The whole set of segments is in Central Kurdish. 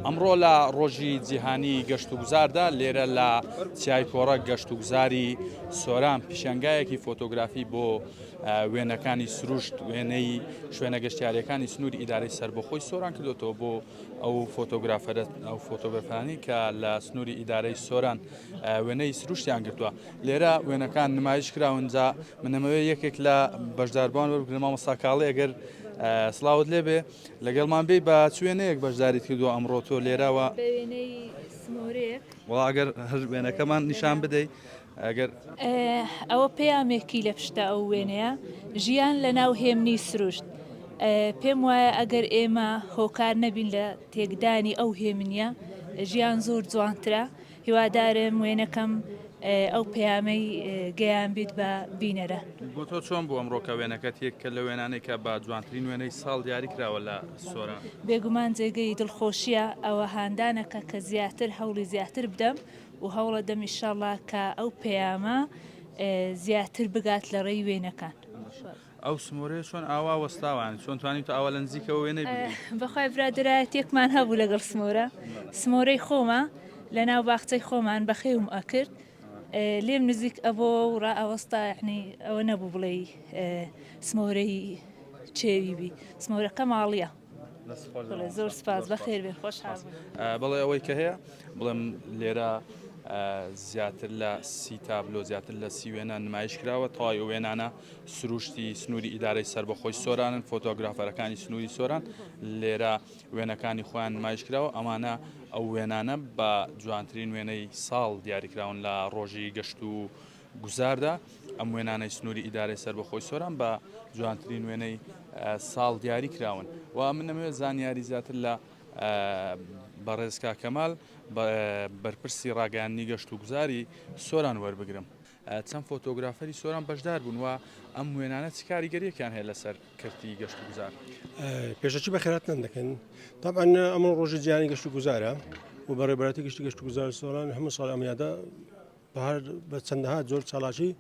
ئەمڕۆ لە ڕۆژی جیهانی گەشتوگوزاردا لێرە لە چیای کۆڕەک گەشتوگوزاری سۆران پیشانگایەکی فۆتۆگرافی بۆ وێنەکانی سروشت وێنەی شوێنە گەشتیاریەکانی سنووری ئیدارەی سەربەخۆی سۆران کردوێتەوە بۆ ئەو فۆتۆگرافەرە ئەو فۆتۆگرافانی کە لە سنووری ئیدارەی سۆران وێنەی سروشتیان گرتووە لێرە وێنەکان نمایش کراون جا منەمەوێ یەکێک لە بەشداربووان وەربگرم مامۆستا کاڵێ ئەگەر سڵاوت لێبێ لەگەڵمان بێی بە چ وێنەیەک بەشداریت کردووە ئەمڕۆ تۆ لێرەوە؟ بە وێنەی سمۆرەیەک. وەڵا ئەگەر هەر وێنەکەمان نیشان بدەی ئەگەر. ئەوە پەیامێکی لە پشتە ئەو وێنەیە، ژیان لە ناو هێمنی سروشت. پێم وایە ئەگەر ئێمە هۆکار نەبین لە تێکدانی ئەو هێمنییە، ژیان زۆر جوانترە. هیوادارم وێنەکەم ئەو پەیامەی گەیانبیت بە بینەران. بۆ تۆ چۆن بوو ئەمڕۆ کە وێنەکەت یەکە لە وێنانەی کە بە جوانترین وێنەی ساڵ دیاری کراوە لە سۆران؟ بێگومان جێگەی دڵخۆشیە، ئەوە هاندانەکە کە زیاتر هەوڵی زیاتر بدەم و هەوڵەدەم ئیشەڵا کە ئەو پەیامە زیاتر بگات لە ڕێی وێنەکان. ئەو سمۆرەیە چۆن ئاوا وەستاوە یانی چۆن توانیوتە ئاوا لە نزیکەوە وێنەی بگری؟ بەخوای برادەرایەتیەکمان هەبوو لەگەڵ سمۆرە سمۆرەی خۆمە لەناو باخچەی خۆمان بەخێوم ئەکرد لێم نزیک ئەبۆوە و ڕائەوەستا یعنی ئەوە نەبوو بڵێی سمۆرەی چێوی بی سمۆرەکە ماڵیە. زۆر سپاس بەخێر بێن خۆشحاڵ بەڵێ ئەوەی کە هەیە بڵێم لێرە زیاتر لە سی تابلۆ زیاتر لە سی وێنە نمایش کراوە تەواوی وێنانە سروشتی سنووری ئیدارەی سەربەخۆی سۆرانن فۆتۆگرافەرەکانی سنووری سۆران لێرە وێنەکانی خۆیان نمایش کراوە ئەمانە ئەو وێنانە بە جوانترین وێنەی ساڵ دیاریکراون لە ڕۆژی گەشت و گوزاردا ئەم وێنانەی سنووری ئیدارەی سەربەخۆی سۆران بە جوانترین وێنەی ساڵ دیاری کراون و من نەمەوێت زانیاری زیاتر لە بەڕێز کاک کەمال بەرپرسی ڕاگەیاندنی گەشت و گوزاری سۆران وەربگرم. چەند فۆتۆگرافەری سۆران بەشدار بوون و ئەم وێنانە چ کاریگەریەکیان هەیە لەسەر کەرتی گەشت و گوزار؟ پێشەکی بەخێراتتان دەکەین. تەبعەن ئەمڕۆ ڕۆژی جیهانی گەشت و گوزارە و بەڕێوەبەرایەتی گشتی گەشت و گوزار سۆران هەموو ساڵ ئەم یادە بە چەندەها جۆر چالاکی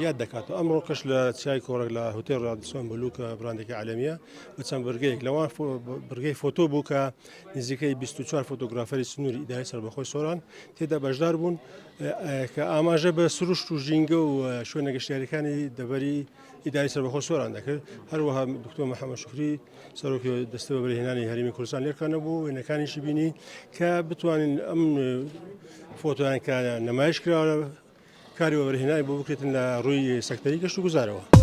یاد دەکاتەوە ئەمڕۆ کەش لە چیای کۆڕێک لە هوتێل ڕادیسۆن بلو کە براندێکی عالەمیە بە چەند بڕگەیەک لەوان بڕگەی فۆتۆ بوو کە نزیکەی 24 فۆتۆگرافەری سنووری ئیداری سەربەخۆی سۆران تێدا بەشدار بوون کە ئاماژە بە سروشت و ژینگە و شوێنە گەشتیاریەکانی دەڤەری ئیداری سەربەخۆ سۆران دەکرد هەروەها دکتۆر محەممەد شوکری سەرۆکی دەستەی وەبەرهێنانی هەرێمی کوردستان لێرکانە بوو وێنەکانیشی بینی کە بتوانین ئەم فۆتۆیان کە نمایش کراوە کاری وەبەرهێنانی بۆ بکرێتن لە ڕووی سەکتەری گەشت و گوزارەوە.